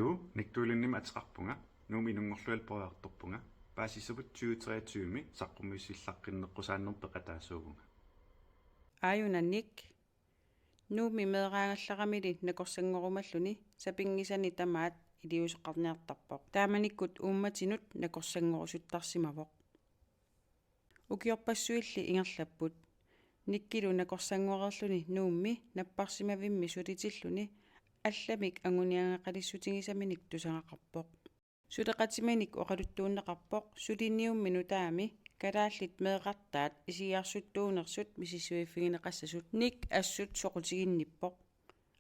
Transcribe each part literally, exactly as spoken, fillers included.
Uu, Nick Duellinimik ateqarpunga, Nuummi inunngorluinnaq periartorpunga, paasissavut tyve treogtyve-mi saqqummiussillaqqinneqqusaannermik peqataasuuvunga. Aajuna Nick, Nuummi meeraagallaramili nakorsanngorumalluni sapinngisani tamaat iliuuseqarniartarpoq. Taamanikkut uummatinut nakorsanngorusuttarsimavoq. Ukiorpassuilli ingerlapput. Nickilu nakorsanngorluni Nuummi napparsimavimmi sulitilluni allamik anguniagaqalissutigisaminik tusagaqarpoq. Suleqatiminik oqaluttuunneqarpoq suliniummi nutaami kalaallit meeqqartaat isigiarsuttuunersut misissuiffigineqassasut. Nick assut soqutiginnippoq.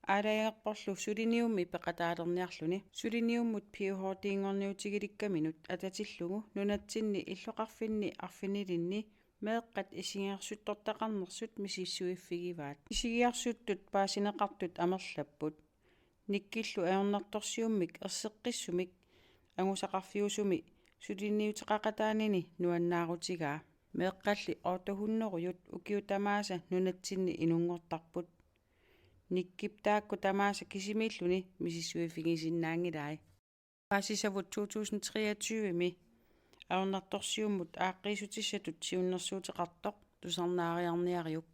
Aalajangerporlu suliniummi peqataalerniarluni. Suliniummut P H D-nngorniutigilikkaminut atatillugu nunatsinni illoqarfinni arfinilinni meeqqat isigiarsuttortaqarnersut misissuiffigivaat. Isigiarsuttut paasineqartut amerlapput. Nickillu ajornartorsiummik erseqqissumik angusaqarfiusumi suliniuteqaqataanini nuannaarutigaa. Meeqqalli otte hundrede ukiut tamaasa nunatsinni inunngortarput. Nickip taakku tamaasa kisimiilluni misissuiffigisinnaanngilai. Paasissavut to tusind treogtyve-mi ajornartorsiummut aaqqiissutissatut siunnersuuteqartoq tusarnaariarniariuk.